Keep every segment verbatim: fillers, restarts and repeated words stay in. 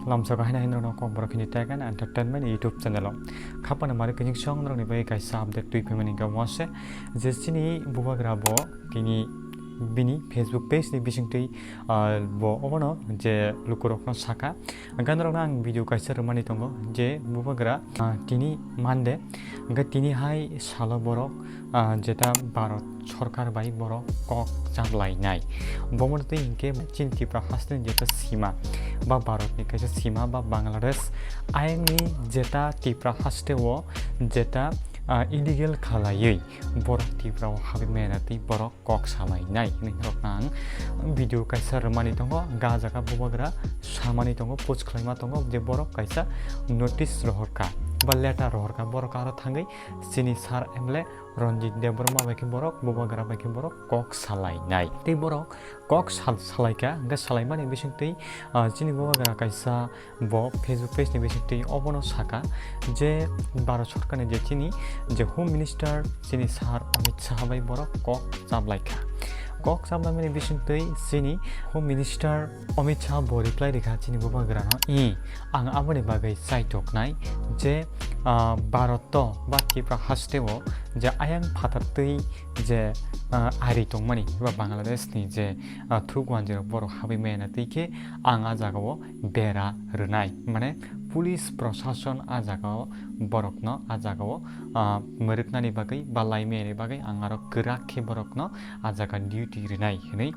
Lamsao kahai nai norokno Kokborok hini Tech and Entertainment YouTube channel o. Khapano mari kini song norokni bagwi kaisa update twi phaimani hwnkha wngse je chini bubagra bo kini bini Facebook page ni bisingtwi, ah, bo obono je lukurokno saka. Hwnkhe norokno ang video kaisa rwmani tongo je bubagra, ah, tini Monday, hwnkhe tini hai salo borok, ah, jeta Bharat sorkar bai borok kok chaplainai. Bomo twi hinkhe chini Tripura hasteni jeta sima ba Bharatni kaisa sima ba Bangladesh ayangni jeta Tripura hasteo jeta, ah, illegal khalaiwi borok Tripura o habwi maya twi borok kok salainai hinwi norokno ang video kaisa rwmani tongo, hwnkhe ah jaga bubagra samani tongo, post khlaima tongo je borok kaisa notice rohorkha ba letter rohorkha, borok aro thangwi chini sir M L A Ranjit Debbarma bai khe borok, bubagra bai khe borok kok salainai. Tei borok kok sal-, salaikha, hwnkhe salaimani bisingtwi, ah, chini bubagra kaisa bo Facebook page ni bisingtwi obono saka je Bharat sorkarni je chini je Home Minister chini sir Amit Shah bai borok kok chaplaikha. Kok chaplaimani bisingtwi chini Home Minister Amit Shah bo reply rikha chini bubagrano, "I, ang aboni bagwi chaitoknai je, ah, Bharat o ba Tripura hasteo je ayang phatar twi je, ah, ari tongmani ba Bangladesh ni je, ah, thuruk wanjwi rok borok habwi maya twi khe ang ah jagao bera rwnai, mane police prosason ah jagao borokno ah jagao, ah, mwrwknani bagwi ba laimani bagwi ang aro kwrak khe borokno ah jaga duty rwnai," hinwi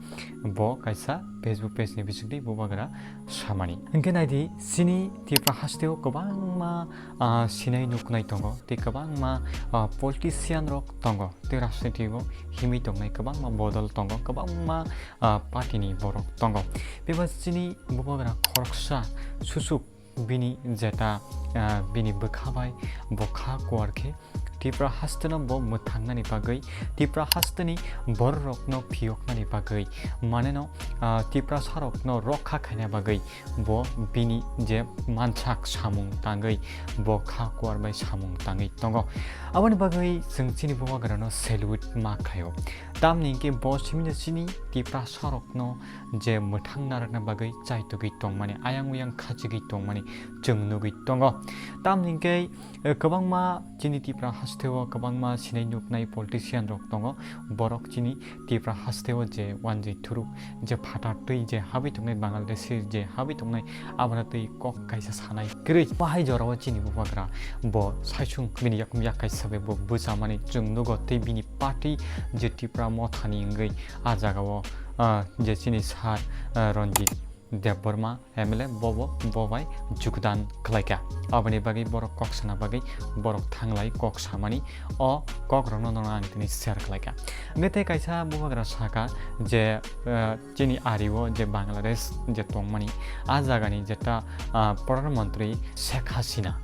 bo kaisa Facebook page ni bisingtwi bubagra samani. Hwnkhe naidi, chini Tripura hasteo kwbangma, ah, sinai nuknai tongo tei kwbangma, ah, politician rok tongo tei rajniti o himwi tongnai kwbangma bodol tongo, kwbangma, ah, party ni borok tongo. Bebak chini bubagra khoroksa susuk bini jeta, ah, bini bwkha bai bo kha kuar khe Tripura hasteno bo mwthangnani bagwi, Tripura hasteni bororokno phiyoknani bagwi, maneno, ah, Tiprasarokno rokha khaina bagwi bo bini je mansak samung tangwi bo kha kuar bai samung tangwi tongo. Aboni bagwi chwng chini bubagrano salute ma khlaio. Tamni hwnkhe bo simino chini Tiprasarokno je mwthang narwkna bagwi chaitugwi tongmani, ayang uyang khachigwi tongmani chwng nugwi tongo. Tamni hwnkhe, eh, kwbangma chini Tripura hasteo kwbangma sinai nuknai politician rok tongo. Borok chini Tripura hasteo je wanjwi thuruk, je phatar twi je habwi tongnai, Bangladeshi je habwi tongnai, abono twi kok kaisa sanai kwrwi. Bahai jorao chini bubagra bo saichung bini yakum yak kaisa bai bo bwchamani chwng nugo tei bini party je Tipra Mothani wngwi ah jagao, ah, je chini sir, ah, Ranjit Debbarma M L A bobo bo bai jugdan khlaikha. Aboni bagwi borok kok sana bagwi borok thanglai kok samani o kokrokno nono ang tini share khlaikha. Hwnkhe tei kaisa bubagra saka je, ah, chini ario je Bangladesh je tongmani, ah jagani jeta, ah, Pradhan Mantri Sheikh Hasina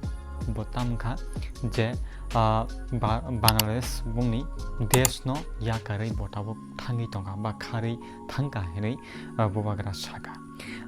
bo tamkha je, ah, Ba-, Bangladesh bongni deshno yakarwi bo tabuk thangwi tongkha ba kharwi thangkha hinwi, ah, bubagra saka.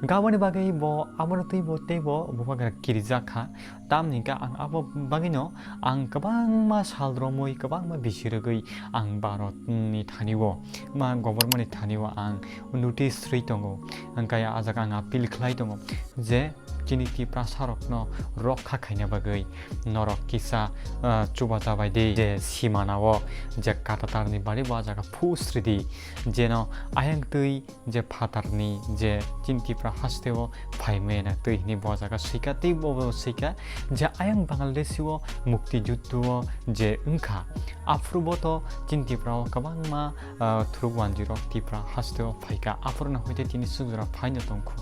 Hwnkhe aboni bagwi bo abono twi bo tei bo bubagra kirijakha. Tamni hwnkhe ang abo bagwino ang kwbangma sal romwi, kwbangma bisi rwgwi ang Bharatni thani-o, ma government ni thani-o ang notice rwi tongo. Hwnkhe ah jaga ang appeal khlai tongo je chini Tiprasarokno rokha khaina bagwi norok kisa, ah, chubacha bai di je simana-o je katatarni bari bo ah jaga phus ridi, jeno ayang twi je phatarni je chini Tipra hasteo phaimaya na twi hinwi bo jaga swika tei bo bo swika je ayang Bangladeshi o mukti juddho o je wngkha, aphuru bo to chini Tipra o kwbangma, ah, thuruk wanjwi rok Tipra hasteo phaikha, aphuru no hoite tini sujra phaino tongkhu.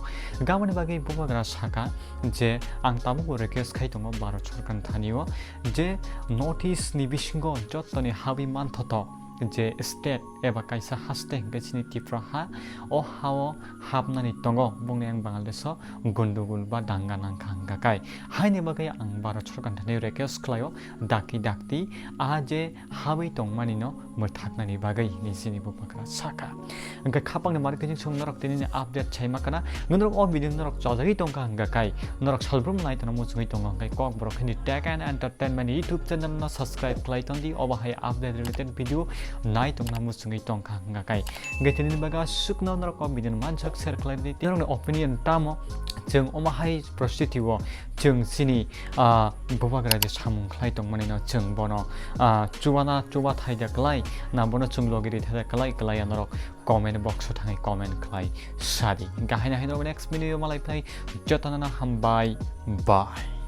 Gamani bagwi bubagra saka je ang tabuk bo request khai tongo Bharat sorkar ni thani o je North East ni bisingo jottoni habwi manthoto je state eba kaisa haste hwnkhe chini Tipra ha, o ha-o hapnani tongo, bongni ang Bangladesh-o gundugul ba danga nangkha hwnkha kai. Haini bagwi ang Bharat sorkar thani request khlaio, dakti dakti a je habwi tongmani no mwthaknani bagwi hinwi chini bubagra saka. Hwnkhe khapangni mari khe chwng norok tini update chaima kana, norok o video norok chajagwi tongkha hwnkha kai, norok salbrum nai tongna muchungwi tongo hwnkhe Kokborok hini Tech and Entertainment YouTube channel no subscribe khlai tongdi, obo hai update related video nai tongna muchungwi tongkha hwnkha kai. Hwnkhe tini bagwi aswkno norok o video no mansak share khlai di. Norokni opinion tamo, chwng omo hai poristiti o chwng chini, ah, bubagra je samung khlai tongmani no chwng bono, ah, chubana chuba thai da klai, na bono chwng logi ri thai da klai, klai ya norok comment box o thangwi comment khlai sadi. Hwnkhe haino haino next video malai phlai, jotono hambai, bye.